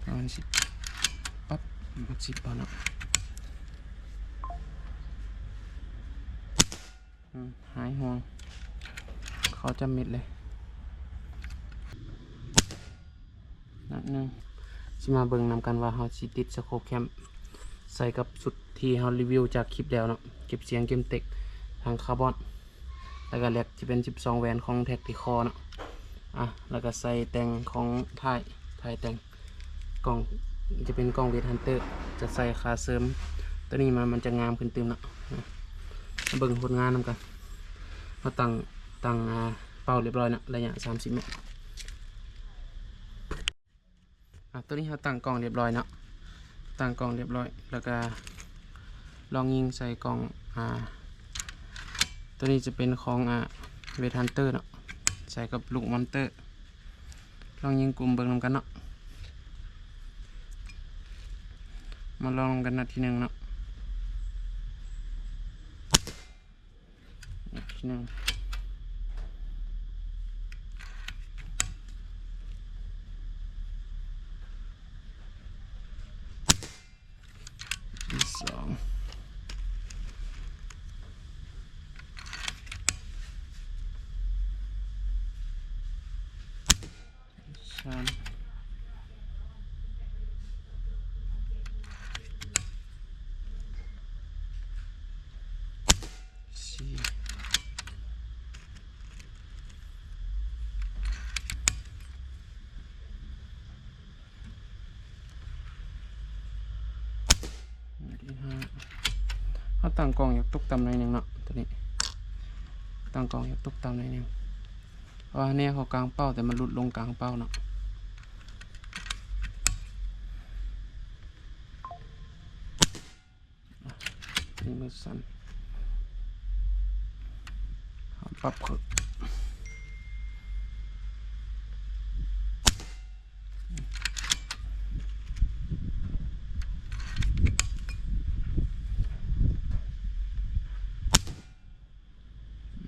ປະມານສິບ ປັບ ມັນສິບເອົາເນາະ. ອືມ ຫາຍຫ່ວງ ເຂົ້າຈຳເມັດເລີຍ ນັດໜຶ່ງ. ຊິມາເບິ່ງນຳກັນວ່າເຮົາຊິຕິດສະໂຄບແຄມໃສ່ກັບຊຸດທີ່ເຮົາຣີວິວຈາກຄລິບແລ້ວເນາະ ເກັບສຽງ ເກັບເຕັກ ທາງຄາບອນ ແລ້ວກະແລັກຈະເປັນສິບສອງແຫວນຂອງແທັກຕິຄໍເນາະ. ອ່ະ ແລ້ວກະໃສ່ແຕ່ງຂອງທ້າຍ ທ້າຍແຕ່ງ ກ້ອງຈະເປັນກ້ອງເວດຮັນເຕີ ຈະໃສ່ຂາເສີມໂຕນີ້ມາ ມັນຈະງາມຂຶ້ນຕື່ມເນາະ. ມາເບິ່ງຜົນງານນຳກັນ. ເຮົາຕັ້ງ ຕັ້ງ ອ່າ ເປົ້າລຽບຮ້ອຍເນາະ ໄລຍະສາມສິບແມັດ. ອ່າ ໂຕນີ້ເຮົາຕັ້ງກ້ອງລຽບຮ້ອຍເນາະ ຕັ້ງກ້ອງລຽບຮ້ອຍ ແລ້ວກະລອງຍິງໃສ່ກ້ອງ ອ່າ ໂຕນີ້ຈະເປັນຂອງ ອ່າ ເວດຮັນເຕີເນາະ ໃສ່ກັບລູກມອນເຕີ. ລອງຍິງກຸ່ມເບິ່ງນຳກັນເນາະ ມາລອງນຳກັນນັດທີໜຶ່ງເນາະ ນັດທີໜຶ່ງ ທີສອງ ສາມ ສີ່ ເຮົາຕັ້ງກ້ອງຢາກຕົກຕ່ຳໜ້ອຍໜຶ່ງເນາະ ໂຕນີ້ ຕັ້ງກ້ອງຢາກຕົກຕ່ຳໜ້ອຍໜຶ່ງ ເພາະວ່າແນວເຂົ້າກາງເປົ້າ ແຕ່ມັນຫຼຸດລົງກາງເປົ້າເນາະ. ນີ້ມືສັ່ນ ເຮົາປັບເຂົ້າ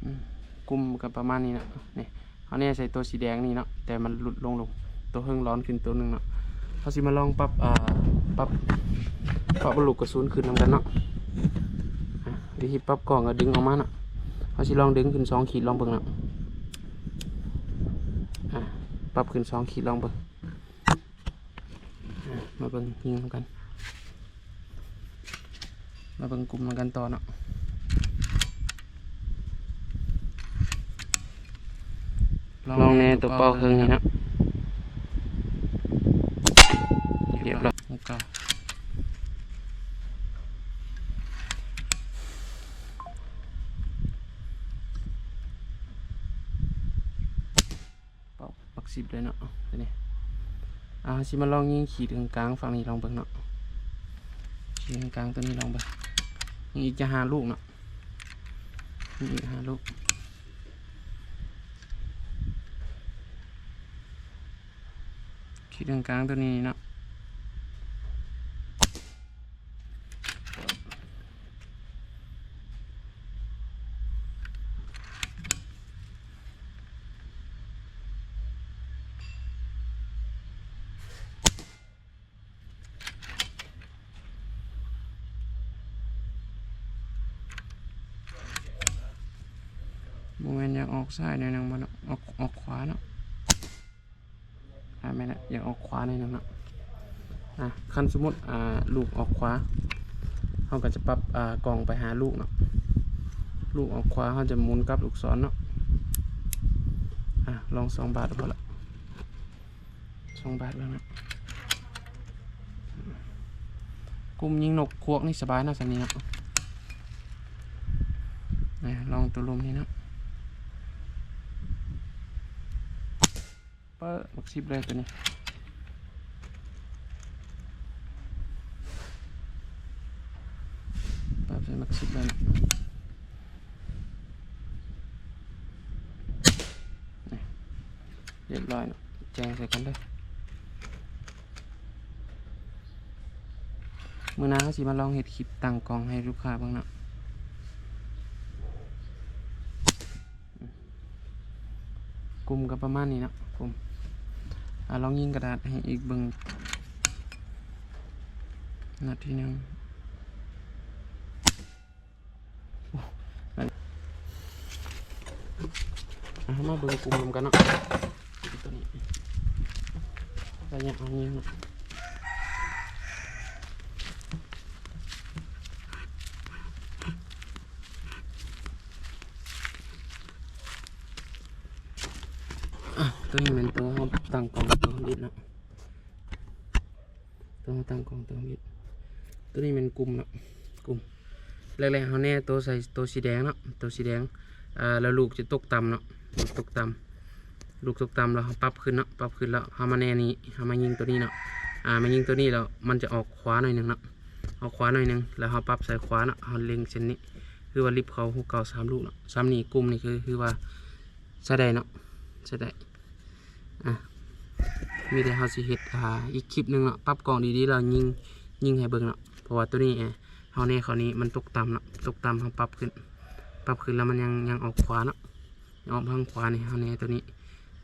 ອືມ ກຸ່ມກໍປະມານນີ້ເນາະ ນີ້ ເຮົາແນໃສ່ຕົວສີແດງນີ້ເນາະ ແຕ່ມັນຫຼຸດລົງ ລົງ ຕົວເທິງຮ້ອນຂຶ້ນຕົວໜຶ່ງເນາະ. ເຮົາຊິມາລອງປັບ ອ່າ ປັບ ປັບລູກກະສຸນຂຶ້ນນຳກັນເນາະ. ອ່າ ວິທີປັບກ້ອງກໍດຶງອອກມາເນາະ ເຮົາຊິລອງດຶງຂຶ້ນສອງຂີດລອງເບິ່ງເນາະ. ອ່າ ປັບຂຶ້ນສອງຂີດລອງເບິ່ງ. ອ່າ ມາເບິ່ງຍິງນຳກັນ ມາເບິ່ງກຸ່ມນຳກັນຕໍ່ເນາະ. ລອງແນ່ຕົວເປົ້າເຄິ່ງນີ້ເນາະ ຮຽບຮ້ອຍ ເປົ້າຫຼັກສິບເລີຍເນາະ ໂຕນີ້. ອ່າ ເຮົາຊິມາລອງຍິງຂີດກາງໆຝັ່ງນີ້ລອງເບິ່ງເນາະ ຂີດກາງໆໂຕນີ້ລອງເບິ່ງ ຍິງອີກຈະຫ້າລູກເນາະ ຍິງອີກຫ້າລູກ ຂີດກາງໆໂຕນີ້ເນາະ. ບໍ່ແມ່ນ ຢາກອອກຊ້າຍໜ້ອຍໜຶ່ງບໍ່ເນາະ ອອກ ອອກຂວາເນາະ. ອ່າ ແມ່ນລະ ຢາກອອກຂວາໜ້ອຍໜຶ່ງເນາະ. ອ່າ ຄັນສົມມຸດ ອ່າ ລູກອອກຂວາ ເຮົາກໍຈະປັບ ອ່າ ກ້ອງໄປຫາລູກເນາະ. ລູກອອກຂວາ ເຮົາຈະໝູນກັບລູກສອນເນາະ. ອ່າ ລອງສອງບາດພໍລະ ສອງບາດແລ້ວເນາະ. ກຸ່ມຍິງນົກຄວກນີ້ສະບາຍເນາະ ສ່ຳນີ້ເນາະ. ນີ້ ລອງຕົວລຸ່ມນີ້ເນາະ. ເປີດບັກສິບເລີຍຕົວນີ້ ປັບໃສ່ບັກສິບເລີຍເນາະ. ນີ້ ຮຽບຮ້ອຍເນາະ ແຈ້ງໃສ່ກັນເດີ. ມື້ໜ້າເຮົາຊິມາລອງເຮັດຄລິບຕັ້ງກ້ອງໃຫ້ລູກຄ້າເບິ່ງເນາະ. ກຸ່ມກໍປະມານນີ້ເນາະ ກຸ່ມ ອ່າ ລອງຍິງກະດາດໃຫ້ອີກເບິ່ງ ນັດທີໜຶ່ງ. ໂອ້ ນັ້ນ ອ່ະ ເຮົາມາເບິ່ງກຸ່ມນຳກັນເນາະ ໂຕນີ້ ໄລຍະເຮົາຍິງເນາະ. ອ່ະ ໂຕນີ້ແມ່ນໂຕເຮົາຕັ້ງກ້ອງ ໂຕເຮົາເຮັດເນາະ ໂຕເຮົາຕັ້ງກ້ອງ ໂຕເຮົາເຮັດ. ໂຕນີ້ແມ່ນກຸ່ມເນາະ ກຸ່ມ ແລກໆ ເຮົາແນໂຕໃສ່ໂຕສີແດງເນາະ ໂຕສີແດງ ອ່າ ແລ້ວລູກຈະຕົກຕ່ຳເນາະ ລູກຕົກຕ່ຳ ລູກຕົກຕ່ຳ ແລ້ວເຮົາປັບຂຶ້ນເນາະ ປັບຂຶ້ນແລ້ວເຮົາມາແນນີ້ ເຮົາມາຍິງໂຕນີ້ເນາະ ອ່າ ມາຍິງໂຕນີ້ແລ້ວມັນຈະອອກຂວາໜ້ອຍໜຶ່ງເນາະ ອອກຂວາໜ້ອຍໜຶ່ງ ແລ້ວເຮົາປັບໃສ່ຂວາເນາະ ເຮົາເລັງເສັ້ນນີ້ ຄືວ່າລິບເຂົ້າຫົກເກົ້າສາມລູກເນາະ. ສ່ຳນີ້ກຸ່ມນີ້ຄື ຄືວ່າໃຊ້ໄດ້ເນາະ ໃຊ້ໄດ້. ອ່ະ ມີແຕ່ເຮົາຊິເຮັດ ອ່າ ອີກຄລິບໜຶ່ງເນາະ ປັບກ້ອງດີໆ ແລ້ວຍິງ ຍິງໃຫ້ເບິ່ງເນາະ ເພາະວ່າໂຕນີ້ ເຮົາແນເຂົ້ານີ້ມັນຕົກຕ່ຳເນາະ ຕົກຕ່ຳ ເຮົາປັບຂຶ້ນ ປັບຂຶ້ນແລ້ວມັນຍັງ ຍັງອອກຂວາເນາະ ອອກທາງຂວານີ້ ເຮົາແນໂຕນີ້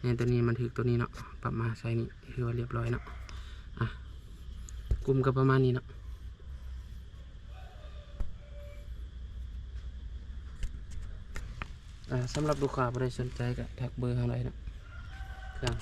ແນໂຕນີ້ມັນຖືກໂຕນີ້ເນາະ ປັບມາໃສ່ນີ້ ຄືວ່າລຽບຮ້ອຍເນາະ. ອ່ະ ກຸ່ມກໍປະມານນີ້ເນາະ. ອ່າ ສຳລັບລູກຄ້າຜູ້ໃດສົນໃຈກໍທັກເບີເຮົາໄດ້ເນາະ ເຄື່ອງ